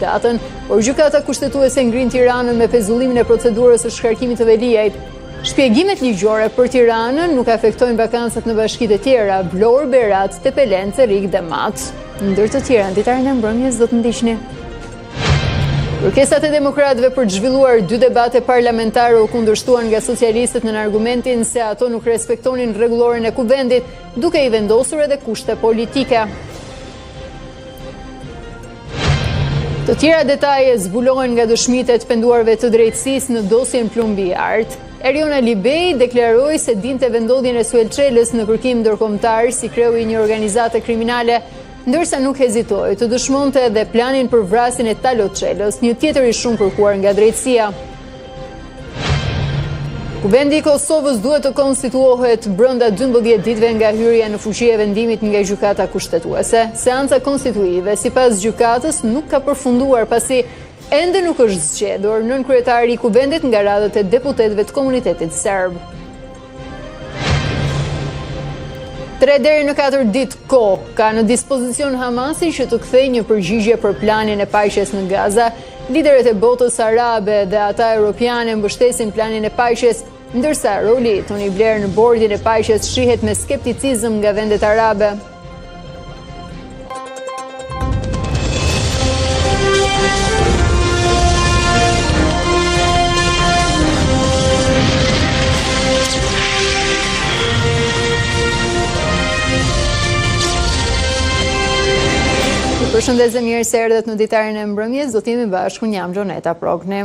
datën, por Gjykata Kushtetuese ngrin Tiranën me pezullimin e procedurës së shkarkimit të Veliajt. Shpjegimet ligjore për Tiranën nuk afektojnë vakancat në bashkitë e tjera, Vlorë, Berat, Tepelenë, Cërrik dhe Mat. Ndër të tjera, në ditarin e mbrëmjes do të ndiqni. Kërkesat e demokratëve për të zhvilluar dy debate parlamentare u kundërshtuan nga socialistët nën argumentin se ato nuk respektonin rregulloren e kuvendit, duke i vendosur edhe kushte politike. Të tjera detaje zbulohen nga dëshmitë e të penduarve të drejtësisë në dosjen Plumbi i Artë. Erion Alibej deklaroi se dinte vendndodhjen e Suel Çelës në kërkim ndërkombëtar si kreu i një organizate kriminale, ndërsa nuk hezitoi të dëshmonte edhe planin për vrasjen e Talo Çelës, një tjetër i shumëkërkuar nga drejtësia. Kuvendi i Kosovës duhet të konstituohet brenda 12 ditëve nga hyrja në fuqi e vendimit nga Gjykata Kushtetuese. Seanca konstituive, sipas gjykatës, nuk ka përfunduar pasi ende nuk është zgjedhur nënkryetari i Kuvendit nga radhët e deputetëve të komunitetit serb. 3 deri në 4 ditë kohë ka në dispozicion Hamasi që të kthejë një përgjigje për planin e paqes në Gaza. Liderët e botës arabe dhe ata europiane mbështesin planin e paqes, ndërsa roli i Tony Blair në bordin e paqes shihet me skepticizëm nga vendet arabe. Ju përshëndes dhe mirë se erdhët në ditarin e mbrëmjes, do të jemi bashkë, unë jam Xhoneta Progni.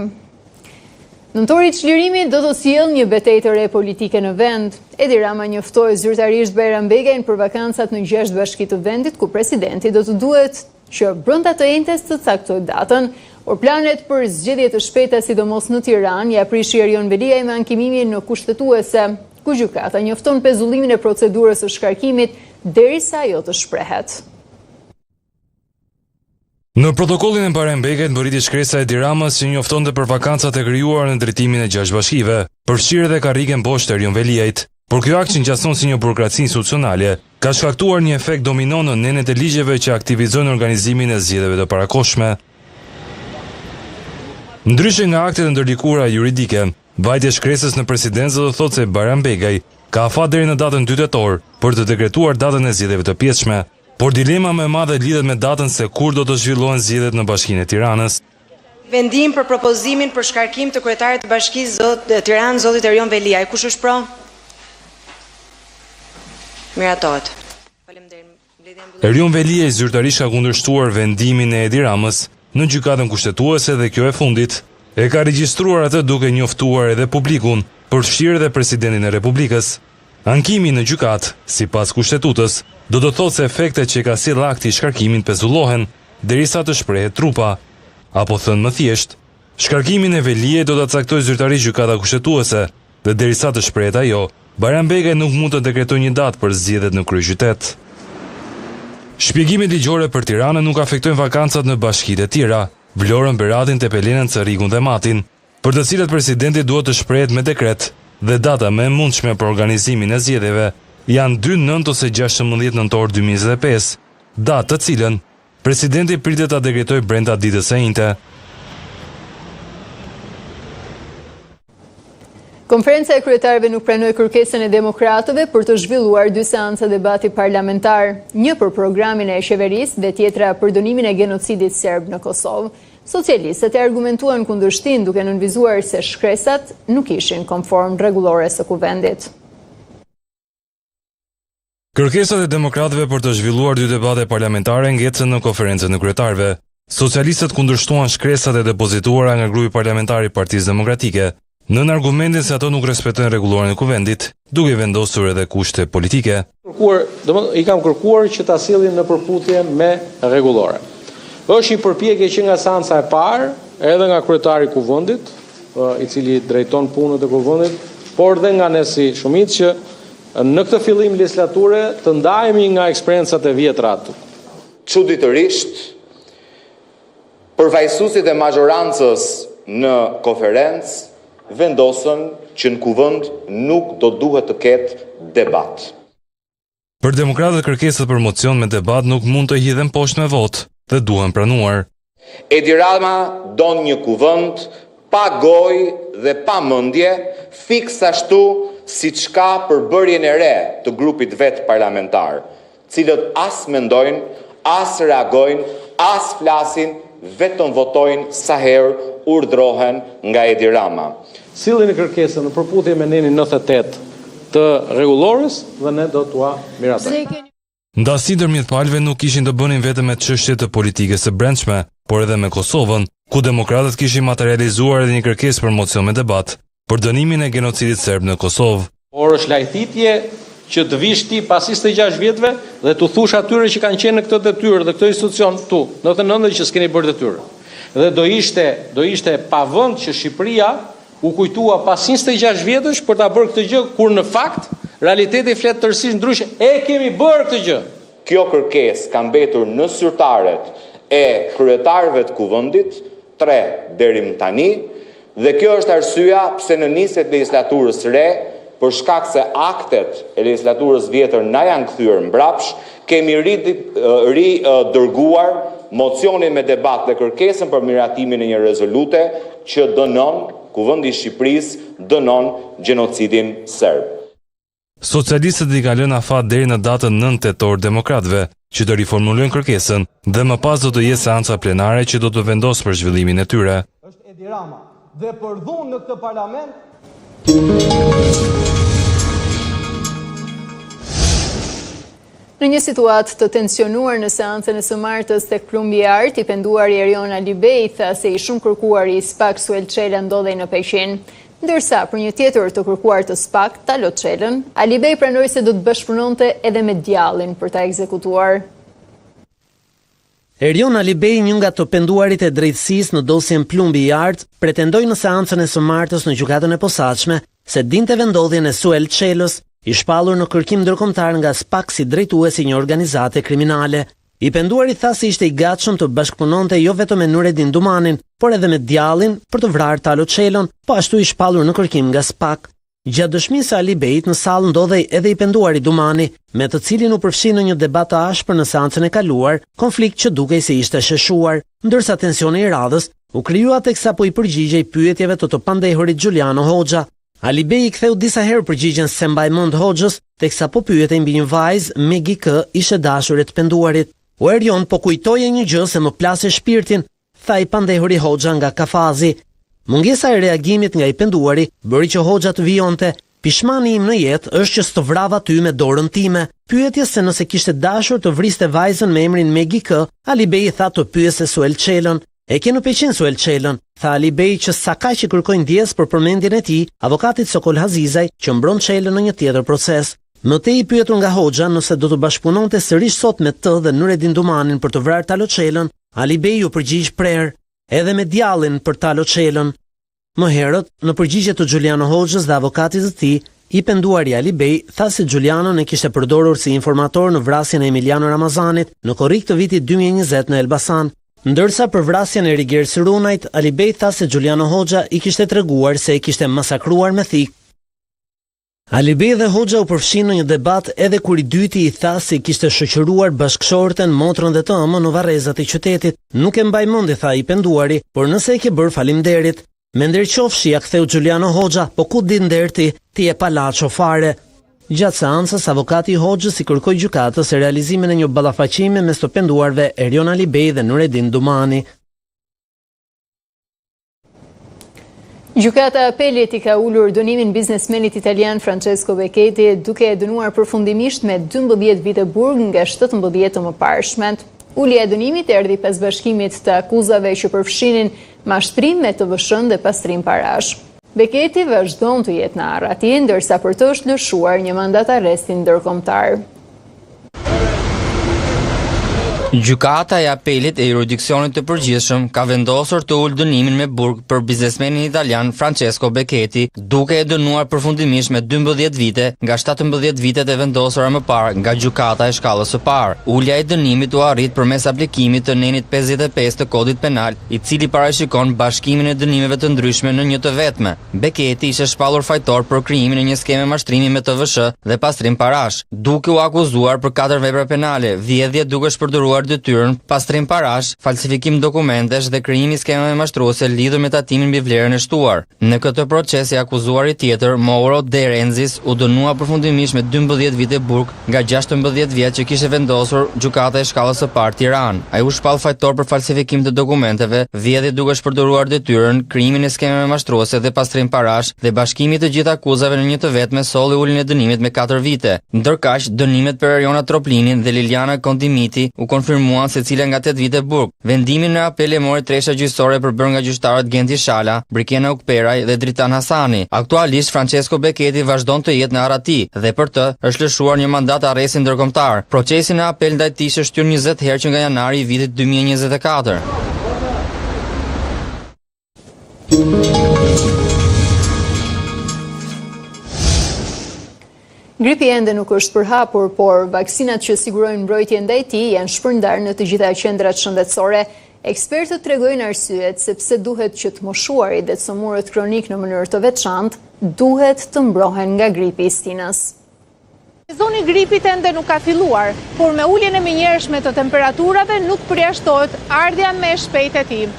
Nëntori i çlirimit do të sjellë një betejë të re politike në vend. Edi Rama njoftoi zyrtarisht Bajram Begajn për vakancat në 6 bashki të vendit, ku presidenti do të duhet që brenda të enjtes të caktojë datën. Por planet për zgjedhje të shpejta, sidomos në Tiranë, ia prishi Erion Veliaj me ankimimin në Kushtetuese, ku gjykata njofton pezullimin e procedurës së shkarkimit derisa ajo të shprehet. Në protokollin e Bajram Begajt mbërriti shkresa e Edi Ramës që njoftonte për vakancat e krijuara në drejtimin e gjashtë bashkive, përfshirë edhe karrigen bosh të Erion Veliajt. Por ky akt që ngjason si një burokraci institucionale, ka shkaktuar një efekt domino në nenet e ligjeve që aktivizojnë organizimin e zgjedhjeve të parakohshme. Ndryshe nga aktet e ndërlikuara juridike, vajtja e shkresës në presidencë do të thotë se Bajram Begaj ka afat deri në datën 2 tetor për të dekretuar datën e zgjedhjeve të pjesshme. Por dilema më e madhe lidhet me datën se kur do të zhvillohen zgjedhjet në Bashkinë e Tiranës. Vendim për propozimin për shkarkim të kryetarit të Bashkisë Tiranë, zotit Erion Veliaj. Kush është pro? Miratohet. Erion Veliaj zyrtarisht ka kundërshtuar vendimin e Edi Ramës në Gjykatën Kushtetuese dhe kjo e fundit e ka regjistruar atë duke njoftuar edhe publikun, përfshirë edhe Presidentin e Republikës. Ankimi në gjykatë, sipas Kushtetutës, do të thotë se efektet që ka sjellë akti i shkarkimit pezullohen, derisa të shprehet trupa. Apo thënë më thjesht, shkarkimin e Veliajt do ta caktojë zyrtarisht Gjykata Kushtetuese dhe derisa të shprehet ajo, Bajram Begaj nuk mund të dekretojë një datë për zgjedhjet në kryeqytet. Shpjegimet ligjore për Tiranën nuk afektojnë vakancat në bashkitë e tjera, Vlorën, Beratin, Tepelenën, Cërrikun dhe Matin. Për të cilat presidenti duhet të shprehet me dekret dhe data më e mundshme për organizimin e zgjedhjeve janë dy, nëntë ose 16 nëntor 2025, datë të cilën presidenti pritet ta dekretojë brenda ditës së enjte. Konferenca e kryetarëve nuk pranoi kërkesën e demokratëve për të zhvilluar dy seanca debati parlamentar, një për programin e qeverisë dhe tjetra për dënimin e genocidit serb në Kosovë. Socialistët e argumentuan kundërshtinë duke nënvizuar se shkresat nuk ishin konform rregullores së Kuvendit. Kërkesat e demokratëve për të zhvilluar dy debate parlamentare ngecën në konferencën e kryetarëve. Socialistët kundërshtuan shkresat e depozituara nga grupi parlamentar i Partisë Demokratike, nën argumentin se ato nuk respektojnë rregulloren e Kuvendit, duke i vendosur edhe kushte politike. Kërkuar, domethënë i kam kërkuar që ta sjellin në përputhje me rregulloren. Është një përpjekje që nga seanca e parë, edhe nga kryetari i Kuvendit, i cili drejton punët e Kuvendit, por dhe nga ne si shumicë që në këtë fillim legjislature të ndahemi nga eksperiencat e vjetra. Çuditërisht, Përfaqësuesit e mazhorancës në konferencë vendosën që në Kuvend nuk do duhet të ketë debat. Për demokratët kërkesat për mocion me debat nuk mund të hidhen poshtë me votë dhe duhen pranuar. Edi Rama don një kuvend pa gojë dhe pa mendje, fiks ashtu siç ka përbërjen e re të grupit vet parlamentar, cilët as mendojnë, as reagojnë, as flasin, vetëm votojnë sa herë urdhërohen nga Edi Rama. Silleni kërkesën në përputhje me nenin 98 të rregullores dhe ne do t'ua miratojmë. Ndasitë ndërmjet palëve nuk kishin të bënin vetëm me çështje të politikës së brendshme, por edhe me Kosovën, ku demokratët kishin materializuar edhe një kërkesë për mocion me debat për dënimin e genocidit serb në Kosovë. Por është lajthitje që të vish ti pas 26 vjetëve dhe t'u thush atyre që kanë qenë në këtë detyrë dhe këtë institucion tu, 99 që s'keni bërë detyrën. Dhe do ishte, do ishte pa vend që Shqipëria U kujtua pas 26 vjetësh për ta bërë këtë gjë, kur në fakt realiteti flet tërësisht ndryshe. E kemi bërë këtë gjë. Kjo kërkesë ka mbetur në sirtarët e kryetarëve të Kuvendit, tre deri më tani, dhe kjo është arsyeja pse në nisje të legjislaturës së re, për shkak se aktet e legjislaturës vjetër na janë kthyer mbrapsht, kemi ridërguar mocionin me debat dhe kërkesën për miratimin e një rezolute që dënon, Kuvendi i Shqipërisë dënon gjenocidin serb. Socialistët i kanë lënë afat deri në datën 9 tetor demokratëve që të riformulojnë kërkesën dhe më pas do të jetë seanca plenare që do të vendosë për zhvillimin e tyre. Është Edi Rama dhe për dhunë në këtë parlament Në një situatë të tensionuar në seancën e së martës tek Plumbi i Artë, i penduari Erion Alibej tha se i shumëkërkuari i SPAK Suel Çela ndodhej në Peqin. Ndërsa, për një tjetër të kërkuar të SPAK, Talo Çelën, Alibej pranoi se do të bashkëpunonte edhe me djallin për ta ekzekutuar. Erion Alibej, një nga të penduarit e drejtësisë në dosjen Plumbi i Artë, pretendoi në seancën e së martës në Gjykatën e Posaçme se dinte vendndodhjen e Suel Çelës, i shpallur në kërkim ndërkombëtar nga SPAK si drejtues i një organizate kriminale. I penduari tha se ishte i gatshëm të bashkëpunonte jo vetëm me Nuredin Dumanin, por edhe me djallin për të vrarë Talo Çelën, po ashtu i shpallur në kërkim nga SPAK. Gjatë dëshmisë së Alibejt në sallë ndodhej edhe i penduari Dumani, me të cilin u përfshi në një debat të ashpër në seancën e kaluar, konflikt që dukej se ishte sheshuar, ndërsa tensioni i radhës u krijua teksa po i përgjigjej pyetjeve të të pandehurit Xhuliano Hoxha. Alibej i ktheu disa herë përgjigjen s'e mbaj mend Hoxhës, teksa po pyetej mbi një vajzë, Megi K, ish e dashur e të penduarit. O Erion, po kujtoje një gjë se më plase shpirtin, tha i pandehuri Hoxha nga kafazi. Mungesa e reagimit nga i penduari bëri që Hoxha të vijonte, Pishmani im në jetë është që s'të vrava ty me dorën time. Pyetjes se nëse kishte dashur të vriste vajzën me emrin Megi K, Alibej i tha të pyeste Suel Çelën. E ke në Peqin Suel Çelën, tha Alibej që sakaq i kërkoi ndjesë për përmendjen e tij avokatit Sokol Hazizaj që mbron Çelën në një tjetër proces. Më tej i pyetur nga Hoxha nëse do të bashkëpunonte sërish sot me të dhe Nuredin Dumanin për të vrarë Talo Çelën, Alibej u përgjigj prerë, edhe me djallin për Talo Çelën. Më herët, në përgjigje të Xhuliano Hoxhës dhe avokatit të tij, i penduari Alibej tha se Xhulianon e kishte përdorur si informator në vrasjen e Emiljano Ramazanit në korrik të vitit 2020 në Elbasan. Ndërsa për vrasjen e Rigers Runajt, Alibej tha se Xhuliano Hoxha i kishte treguar se e kishte masakruar me thikë. Alibej dhe Hoxha u përfshinë në një debat edhe kur i dyti i tha se kishte shoqëruar bashkëshorten, motrën dhe të ëmën në varrezat e qytetit. Nuk e mbaj mend, i tha i penduari, por nëse e ke bërë faleminderit. Me nder qofsh, ia ktheu Xhuliano Hoxha, po ku di nder ti, ti je palaço fare. Gjatë seancës, avokati i Hoxhës i kërkoi gjykatës realizimin e një ballafaqimi mes të penduarve Erion Alibej dhe Nuredin Dumani. Gjykata e Apelit i ka ulur dënimin biznesmenit italian Francesco Becchetti duke e dënuar përfundimisht me 12 vite burg nga 17 të mëparshmet. Ulja e dënimit erdhi pas bashkimit të akuzave që përfshinin mashtrim me TVSH-në dhe pastrim parash. Becchetti vazhdon të jetë në arrati, ndërsa për të është lëshuar një mandat arresti ndërkombëtar. Gjykata e Apelit e Juridiksionit të Përgjithshëm ka vendosur të ulë dënimin me burg për biznesmenin italian Francesco Becchetti, duke e dënuar përfundimisht me 12 vite nga 17 vitet e vendosura më parë nga gjykata e shkallës së parë. Ulja e dënimit u arrit përmes aplikimit të nenit 55 të Kodit Penal, i cili parashikon bashkimin e dënimeve të ndryshme në një të vetme. Becchetti ishte shpallur fajtor për krijimin e një skeme mashtrimi me TVSH dhe pastrim parash, duke u akuzuar për katër vepra penale, vjedhje duke shpërdoruar. shpërdoruar detyrën, pastrim parash, falsifikim dokumentesh dhe krijim i skemave mashtruese lidhur me tatimin mbi vlerën e shtuar. Në këtë proces i akuzuari tjetër, Mauro De Renzis, u dënua përfundimisht me 12 vite burg nga 16 vjet që kishte vendosur Gjykata e Shkallës së Parë Tiranë. Ai u shpall fajtor për falsifikim të dokumenteve, vjedhje duke shpërdoruar detyrën, krijimin e skemave mashtruese dhe pastrim parash dhe bashkimi i të gjitha akuzave në një të vetme solli uljen e dënimit me 4 vite. Ndërkaq, dënimet për Erjona Troplinin dhe Liliana Kondimiti u konfirmuan secila nga 8 vite burg. Vendimin në apel e mori treshja gjyqësore e përbërë nga gjyqtarët Genti Shala, Brikena Ukperaj dhe Dritan Hasani. Aktualisht Francesco Becchetti vazhdon të jetë në arrati dhe për të është lëshuar një mandat arresti ndërkombëtar. Procesi në apel ndaj tij është shtyrë 20 herë që nga janari i vitit 2024. Gripi ende nuk është përhapur, por vaksinat që sigurojnë mbrojtje ndaj tij janë shpërndarë në të gjitha qendrat shëndetësore. Ekspertët tregojnë arsyet se pse duhet që të moshuarit dhe të sëmurët kronikë në mënyrë të veçantë duhet të mbrohen nga gripi i stinës. Sezoni i gripit ende nuk ka filluar, por me uljen e menjëhershme të temperaturave nuk përjashtohet ardhja më e shpejtë e tij.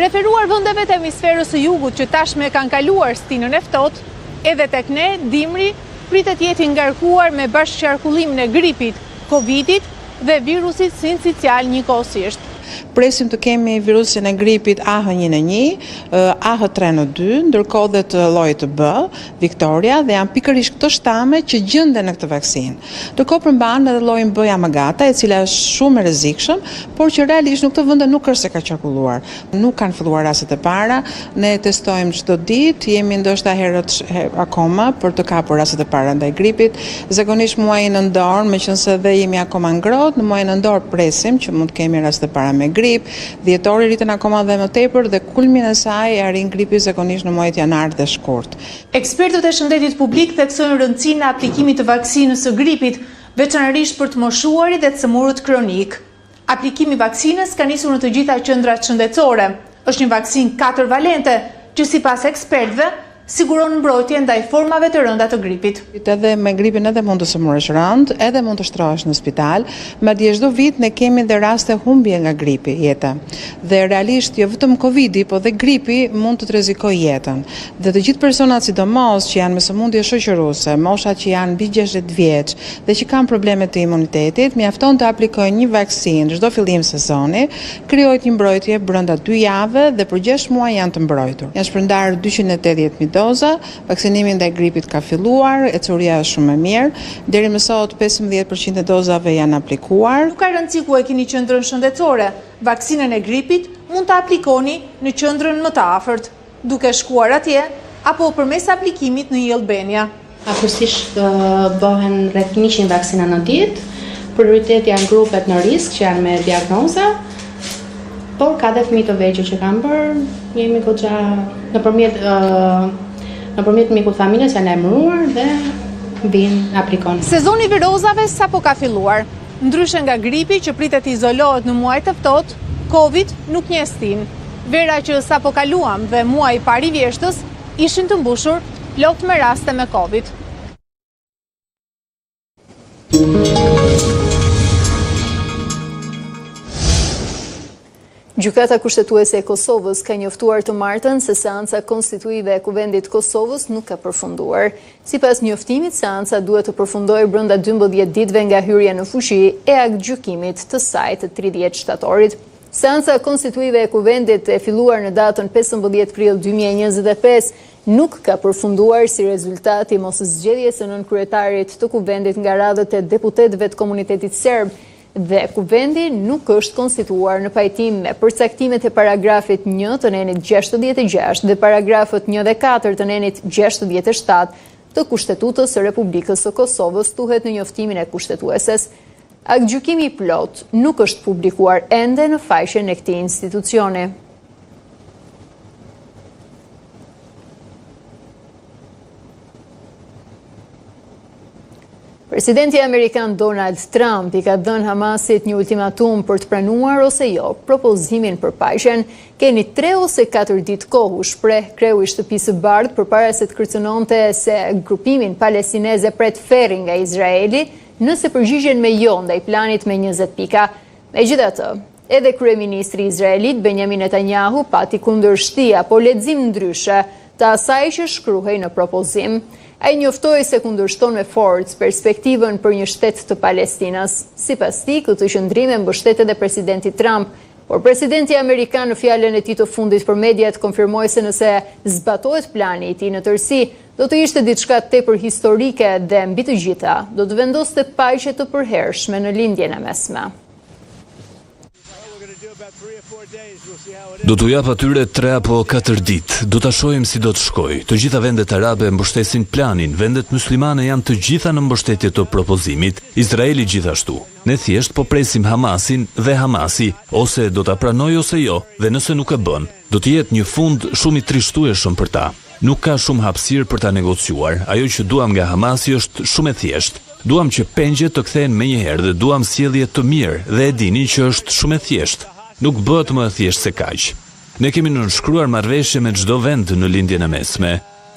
Referuar vendeve të hemisferës së jugut që tashmë e kanë kaluar stinën e ftohtë, edhe tek ne dimri pritet të jetë i ngarkuar me bashkëqarkullimin e gripit, Covidit dhe virusit sincicial njëkohësisht. Presim të kemi virusin e gripit AH1N1, AH3N2, ndërkohë dhe të llojit B, Victoria dhe janë pikërisht këto shtame që gjenden në këtë vaksinë. Ndërkohë përmban edhe llojin B Yamagata, e cila është shumë e rrezikshëm, por që realisht në këto vende nuk është se ka qarkulluar. Nuk kanë filluar rastet e para, ne testojmë çdo ditë, jemi ndoshta herët akoma për të kapur rastet e para ndaj gripit. Zakonisht muaji nëntor, meqenëse dhe jemi akoma ngrohtë, në muajin nëntor presim që mund të kemi rastet e para me grip. Dhjetori rriten akoma dhe më tepër dhe kulmin e saj e arrin gripi zakonisht në muajt janar dhe shkurt. Ekspertët e shëndetit publik theksojnë rëndësinë e aplikimit të vaksinës së gripit, veçanërisht për të moshuarit dhe të sëmurët kronikë. Aplikimi i vaksinës ka nisur në të gjitha qendrat shëndetësore. Është një vaksinë katërvalente, që sipas ekspertëve, siguron mbrojtje ndaj formave të rënda të gripit. Edhe me gripin edhe mund të sëmuresh rëndë, edhe mund të shtrohesh në spital, madje çdo vit ne kemi dhe raste humbje nga gripi jete. Dhe realisht jo vetëm Covidi, po dhe gripi mund të të rrezikojë jetën. Dhe të gjithë personat sidomos që janë me sëmundje shoqëruese, moshat që janë mbi 60 vjeç dhe që kanë probleme të imunitetit, mjafton të aplikojnë një vaksinë çdo fillim sezoni, Krijohet një mbrojtje brenda dy jave dhe për gjashtë muaj janë të mbrojtur. Janë shpërndarë 280.000 doza, vaksinimi ndaj gripit ka filluar, ecuria është shumë e mirë. Deri më sot 15% e dozave janë aplikuar. Nuk ka rëndësi ku e keni qendrën shëndetësore, vaksinën e gripit mund ta aplikoni në qendrën më të afërt. Duke shkuar atje, apo përmes aplikimit në e-Albania. Afërsisht bëhen rreth 100 vaksina në ditë. Prioritet janë grupet në risk që janë me diagnoza, por ka dhe fëmijë të vegjël që kanë bërë, jemi goxha nëpërmjet nëpërmjet mikut familjes janë lajmëruar dhe vijnë aplikojnë. Sezoni i virozave sapo ka filluar. Ndryshe nga gripi që pritet të izolohet në muajt e ftohtë, Covid nuk njeh stinë. Vera që sapo kaluam dhe muaji i parë i vjeshtës ishin të mbushur plot me raste me Covid. Gjykata Kushtetuese e Kosovës ka njoftuar të martën se seanca konstituive e Kuvendit të Kosovës nuk ka përfunduar. Sipas njoftimit, seanca duhet të përfundojë brenda 12 ditëve nga hyrja në fuqi e aktgjykimit të saj të 30 shtatorit. Seanca konstituive e Kuvendit e filluar në datën 15 prill 2025 nuk ka përfunduar si rezultat i moszgjedhjes së nënkryetarit të Kuvendit nga radhët e deputetëve të komunitetit serb, Dhe Kuvendi nuk është konstituuar në pajtim me përcaktimet e paragrafit 1 të nenit 66 dhe paragrafët 1 dhe 4 të nenit 67 të Kushtetutës së Republikës së Kosovës, thuhet në njoftimin e Kushtetueses. Aktgjykimi i plotë nuk është publikuar ende në faqen e këtij institucioni. Presidenti amerikan Donald Trump i ka dhënë Hamasit një ultimatum për të pranuar ose jo propozimin për paqen. Keni 3 ose 4 ditë kohë, u shpreh kreu i shtëpisë së bardhë përpara se të kërcënonte se grupimin palestinez e pret ferri nga Izraeli nëse përgjigjen me jo ndaj planit me 20 pika. Megjithatë, edhe kryeministri izraelit Benjamin Netanyahu pati kundërshti apo lexim ndryshe të asaj që shkruhej në propozim. Ai njoftoi se kundërshton me forcë perspektivën për një shtet të Palestinës. Sipas tij, këtë qëndrim e mbështet edhe presidenti Trump, por presidenti amerikan në fjalën e tij të fundit për mediat konfirmoi se nëse zbatohet plani i tij në tërësi, do të ishte diçka tepër historike dhe mbi të gjitha, do të vendoste paqe të përhershme në Lindjen e Mesme. Do t'u jap atyre tre apo katër ditë. Do ta shohim si do të shkojë. Të gjitha vendet arabe mbështesin planin, vendet myslimane janë të gjitha në mbështetje të propozimit, Izraeli gjithashtu. Ne thjesht po presim Hamasin dhe Hamasi ose do ta pranojë ose jo dhe nëse nuk e bën, do të jetë një fund shumë i trishtueshëm për ta. Nuk ka shumë hapësirë për ta negociuar. Ajo që duam nga Hamasi është shumë e thjeshtë. Duam që pengjet të kthehen menjëherë dhe duam sjellje të mirë dhe e dini që është shumë e thjeshtë. Nuk bëhet më e thjeshtë se kaq. Ne kemi nënshkruar marrëveshje me çdo vend në Lindjen e Mesme.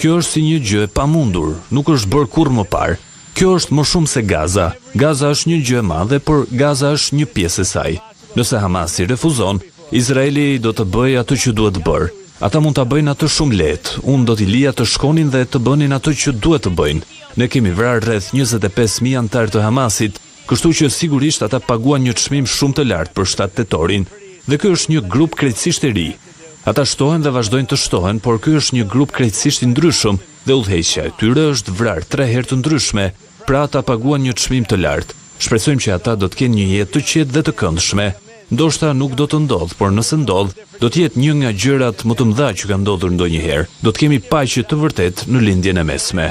Kjo është si një gjë e pamundur, nuk është bërë kurrë më parë. Kjo është më shumë se Gaza. Gaza është një gjë e madhe, por Gaza është një pjesë e saj. Nëse Hamasi refuzon, Izraeli do të bëjë atë që duhet bërë. Ata mund ta bëjnë atë shumë lehtë. Unë do t'i lija të shkonin dhe të bënin atë që duhet të bëjnë. Ne kemi vrarë rreth 25,000 anëtarë të Hamasit, kështu që sigurisht ata paguan një çmim shumë të lartë për 7 tetorin. Dhe ky është një grup krejtësisht i ri. Ata shtohen dhe vazhdojnë të shtohen, por ky është një grup krejtësisht i ndryshëm dhe udhëheqja e tyre është vrarë tre herë të ndryshme, pra ata paguan një çmim të lartë. Shpresojmë që ata do të kenë një jetë të qetë dhe të këndshme. Ndoshta nuk do të ndodhë, por nëse ndodh, do të jetë një nga gjërat më të mëdha që ka ndodhur ndonjëherë. Do të kemi paqe të vërtetë në Lindjen e Mesme.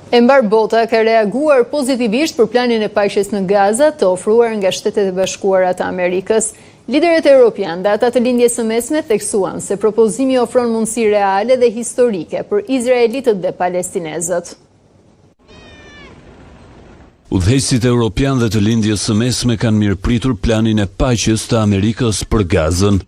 E mbarë bota ka reaguar pozitivisht për planin e paqes në Gaza të ofruar nga Shtetet e Bashkuara të Amerikës. Liderët europianë dhe ata të Lindjes së Mesme theksuan se propozimi ofron mundësi reale dhe historike për izraelitët dhe palestinezët. Udhëheqësit europianë dhe të Lindjes së Mesme kanë mirëpritur planin e paqes të Amerikës për Gazën.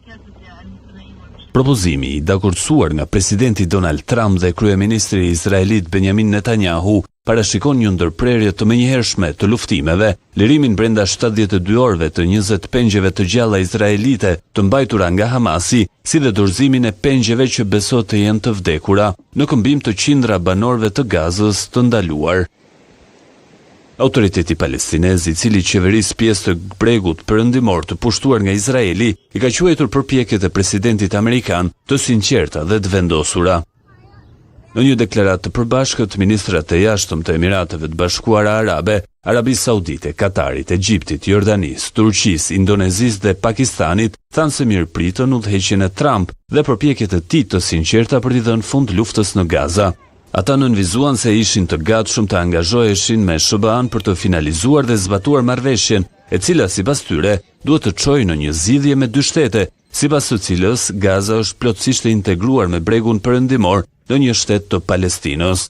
Propozimi, i dakordësuar nga presidenti Donald Trump dhe kryeministri izraelit Benjamin Netanyahu, parashikon një ndërprerje të menjëhershme të luftimeve, lirimin brenda 72 orëve të 20 pengjeve të gjalla izraelite të mbajtura nga Hamasi, si dhe dorëzimin e pengjeve që besohet të jenë të vdekura, në këmbim të qindra banorëve të Gazës të ndaluar. Autoriteti palestinez, i cili qeveris pjesë të bregut perëndimor të pushtuar nga Izraeli, i ka quajtur përpjekjet e presidentit amerikan të sinqerta dhe të vendosura. Në një deklaratë të përbashkët, ministrat e jashtëm të Emirateve të Bashkuara Arabe, Arabisë Saudite, Katarit, Egjiptit, Jordanisë, Turqisë, Indonezisë dhe Pakistanit thanë se mirëpritën udhëheqjen e Trump dhe përpjekjet e tij të sinqerta për t'i dhënë fund luftës në Gaza. Ata nënvizuan se ishin të gatshëm të angazhoheshin me SHBA-n për të finalizuar dhe zbatuar marrëveshjen, e cila sipas tyre duhet të çojë në një zgjidhje me dy shtete, sipas së cilës Gaza është plotësisht e integruar me bregun perëndimor në një shtet të Palestinës.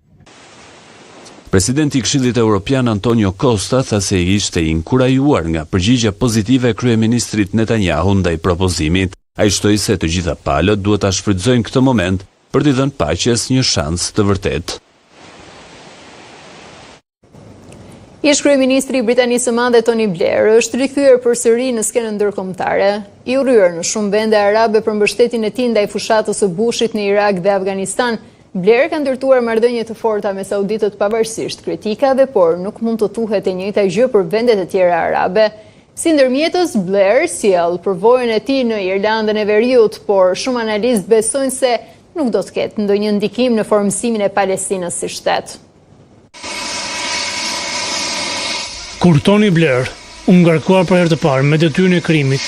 Presidenti i Këshillit Evropian Antonio Costa tha se ishte inkurajuar nga përgjigja pozitive e kryeministrit Netanyahu ndaj propozimit. Ai shtoi se të gjitha palët duhet ta shfrytëzojnë këtë moment për t'i dhënë paqes një shans të vërtetë. Ish-kryeministri i Britanisë së Madhe Tony Blair është rikthyer përsëri në skenën ndërkombëtare. I urryer në shumë vende arabe për mbështetjen e tij ndaj fushatës së Bushit në Irak dhe Afganistan, Blair ka ndërtuar marrëdhënie të forta me sauditët pavarësisht kritikave, por nuk mund të thuhet e njëjta gjë për vendet e tjera arabe. Si ndërmjetës, Blair sjell përvojën e tij në Irlandën e Veriut, por shumë analistë besojnë se nuk do të ketë ndonjë ndikim në formësimin e Palestinës si shtet. Kur Tony Blair u ngarkua për herë të parë me detyrën e krijimit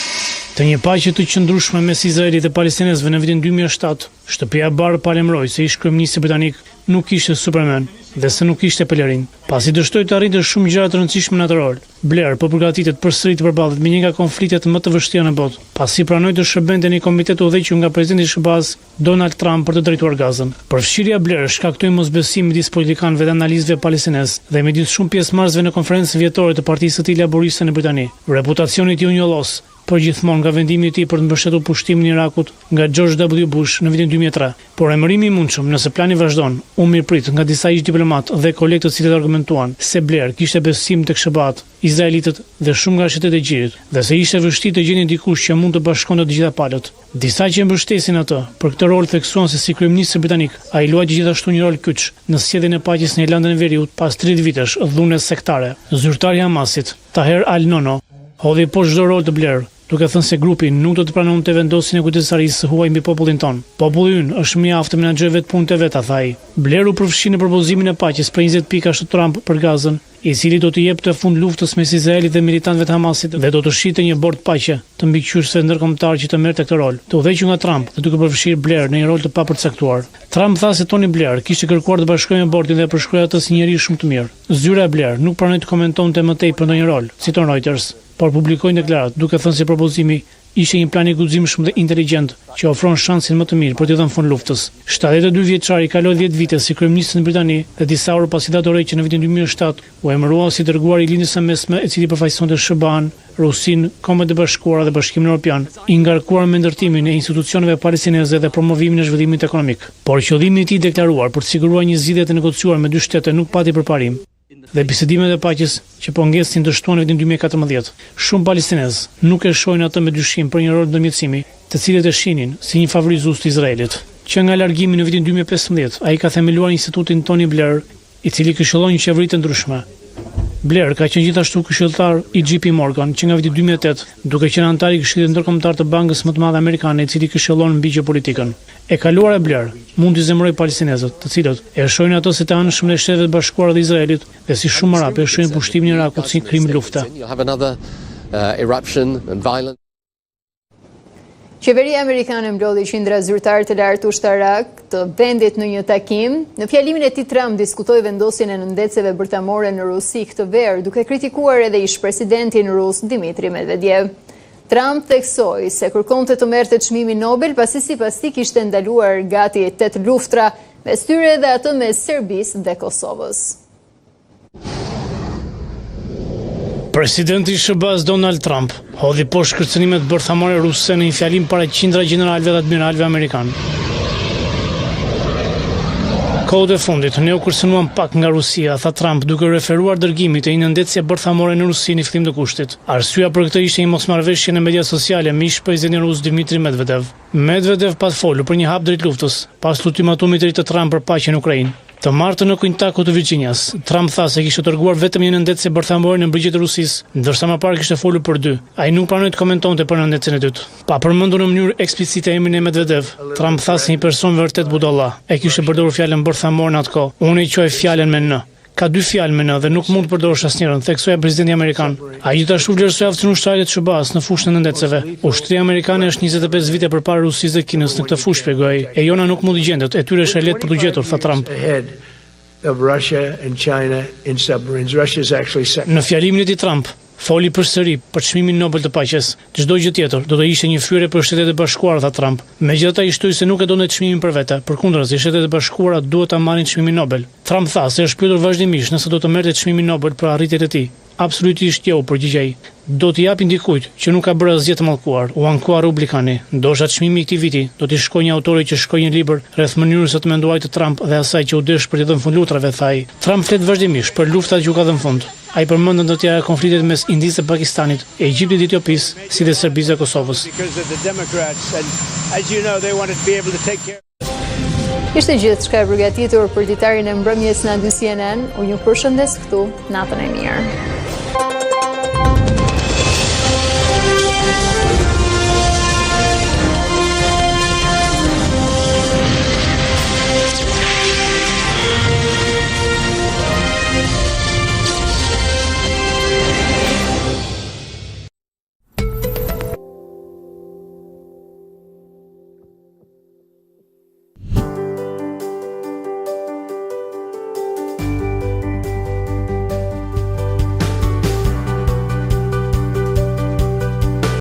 të një paqe të qëndrueshme mes Izraelit dhe palestinezëve në vitin 2007, Shtëpia e Bardhë paralajmëroi se ish-kryeministri britanik nuk ishte Superman dhe se nuk ishte pelerin. Pasi dështoi të arrinte shumë gjëra të rëndësishme në atë rol, Blair po përgatitet përsëri të përballet me një nga konfliktet më të vështira në botë, pasi pranoi të shërbente në një komitet të udhëhequr nga presidenti i SHBA-së Donald Trump për të drejtuar Gazën. Përfshirja e Blair shkaktoi mosbesim midis politikanëve dhe analistëve palestinezë dhe midis shumë pjesëmarrësve në konferencën vjetore të Partisë së tij Laburiste në Britani. Reputacioni i tij u njollos. përgjithmonë nga vendimi i tij për të mbështetur pushtimin e Irakut nga George W. Bush në vitin 2003. Por emërimi i mundshëm, nëse plani vazhdon, u mirëprit nga disa ish-diplomatë dhe kolegë të cilët argumentuan se Blair kishte besim tek SHBA-të, izraelitët dhe shumë nga shtetet e Gjirit, dhe se ishte vështirë të gjenin dikush që mund të bashkonte të gjitha palët. Disa që e mbështesin atë për këtë rol theksuan se si kryeministër britanik, ai luajti gjithashtu një rol kyç në sjelljen e paqes në Irlandën e Veriut pas 30 vitesh dhune sektare. Zyrtari i Hamasit, Taher al-Nono, hodhi poshtë çdo rol të Blair, duke thënë se grupi nuk do të pranonte vendosjen e kujdestarisë së huaj mbi popullin tonë. Populli ynë është më i aftë të menaxhojë vetë punët e veta, tha ai. Blair u përfshi në propozimin e paqes prej 20 pikash të Trump për Gazën, i cili do t'i jepte fund luftës mes Izraelit dhe militantëve të Hamasit dhe do të shihte një bord paqe të mbikëqyrësve ndërkombëtarë që të merrte këtë rol, të udhëhequr nga Trump dhe duke përfshirë Blair në një rol të papërcaktuar. Trump tha se Tony Blair kishte kërkuar të bashkohej me bordin dhe e përshkroi atë si njeri shumë të mirë. Zyra e Blair nuk pranoi të komentonte më tej për ndonjë rol, citon Reuters, por publikoi një deklaratë duke thënë se propozimi Ishte një plan i guximshëm dhe inteligjent që ofron shansin më të mirë për t'i dhënë fund luftës. 72 vjeçari kaloi 10 vite si kryeministër në Britani dhe disa orë pasi dha dorëheqjen në vitin 2007 u emërua si i dërguari i Lindjes së Mesme i cili përfaqësonte SHBA-në, Rusinë, Kombet e Bashkuara dhe Bashkimin Evropian, i ngarkuar me ndërtimin e institucioneve palestineze dhe promovimin e zhvillimit ekonomik. Por qëllimi i tij i deklaruar për të siguruar një zgjidhje të negociuar me dy shtete nuk pati përparim. Dhe bisedimet e paqes që po ngecnin dështuan në vitin 2014. Shumë palestinezë nuk e shohin atë me dyshim për një rol ndërmjetësimi, të cilët e shihnin si një favorizues të Izraelit. Që nga largimi në vitin 2015, ai ka themeluar Institutin Tony Blair, i cili këshillon qeveri të ndryshme. Blair ka qenë gjithashtu këshilltar i JP Morgan që nga viti 2008, duke qenë anëtar i Këshillit Ndërkombëtar të Bankës më të madhe amerikane, i cili këshillon mbi gjeopolitikën. E kaluara e Blair mund t'i zemërojë palestinezët, të cilët e shohin atë si të anshëm ndaj Shteteve të Bashkuara dhe Izraelit dhe si shumë arabë e shohin pushtimin e Irakut si krim lufte. Qeveria amerikane mblodhi qindra zyrtarë të lartë ushtarakë të vendit në një takim. Në fjalimin e tij Trump diskutoi vendosjen e nëndetëseve bërthamore në Rusi këtë verë, duke kritikuar edhe ish-presidentin rus Dimitri Medvedev. Trump theksoi se kërkonte të merrte çmimin Nobel pasi sipas tij kishte ndaluar gati 8 luftra, mes tyre edhe atë mes Serbisë dhe Kosovës. Presidenti i SHBA-s Donald Trump hodhi poshtë kërcënimet bërthamore ruse në një fjalim para qindra gjeneralëve dhe admiralëve amerikanë. Kohët e fundit, ne u kërcënuam pak nga Rusia, tha Trump, duke referuar dërgimit të një nëndetëse bërthamore në Rusi në fillim të gushtit. Arsyeja për këtë ishte një mosmarrëveshje në mediat sociale me ish-presidentin rus Dmitry Medvedev. Medvedev pat folur për një hap drejt luftës, pas ultimatumit të ri të Trump për paqe në Ukrainë. Të martën në Quantico të Virginias, Trump tha se kishte dërguar vetëm një nëndetëse bërthamore në brigjet e Rusisë, ndërsa më parë kishte folur për dy. Ai nuk pranoi të komentonte për nëndetësen e dytë. Pa përmendur në mënyrë eksplicite emrin e Medvedev, Trump tha se një person vërtet budalla e kishte përdorur fjalën bërthamore në atë kohë. Unë e quaj fjalën me N. Ka dy fjalë me N dhe nuk mund të përdorësh asnjërën, theksoi presidenti amerikan. Ai gjithashtu vlerësoi aftësinë ushtarake të SHBA-s në fushën e nëndetëseve. Ushtria amerikane është 25 vite përpara Rusisë dhe Kinës në këtë fushë, shpjegoi ai. E jona nuk mund të gjendet, e tyre është e lehtë për t'u gjetur, tha Trump. Në fjalimin e tij Trump foli përsëri për çmimin Nobel të paqes. Çdo gjë tjetër do të ishte një fyerje për Shtetet e Bashkuara, tha Trump. Megjithatë ai shtoi se nuk e donte çmimin për vete, përkundrazi Shtetet e Bashkuara duhet ta marrin çmimin Nobel. Trump tha se është pyetur vazhdimisht nëse do të merrte çmimin Nobel për arritjet e tij. Absolutisht jo, u përgjigj ai. Do t'i japin dikujt që nuk ka bërë asgjë të mallkuar, u ankua republikani. Ndoshta çmimi i këtij viti do t'i shkojë një autori që shkroi një libër rreth mënyrës së të menduarit të Trump dhe asaj që u desh për t'i dhënë fund luftrave, tha ai. Trump flet vazhdimisht për luftrat që u ka dhënë fund. Ai përmend ndër të tjera konfliktet mes Indisë dhe Pakistanit, Egjiptit dhe Etiopisë, si dhe Serbisë dhe Kosovës. Ishte gjithçka e përgatitur për ditarin e mbrëmjes nga 2 CNN. Unë ju përshëndes këtu, natën e mirë.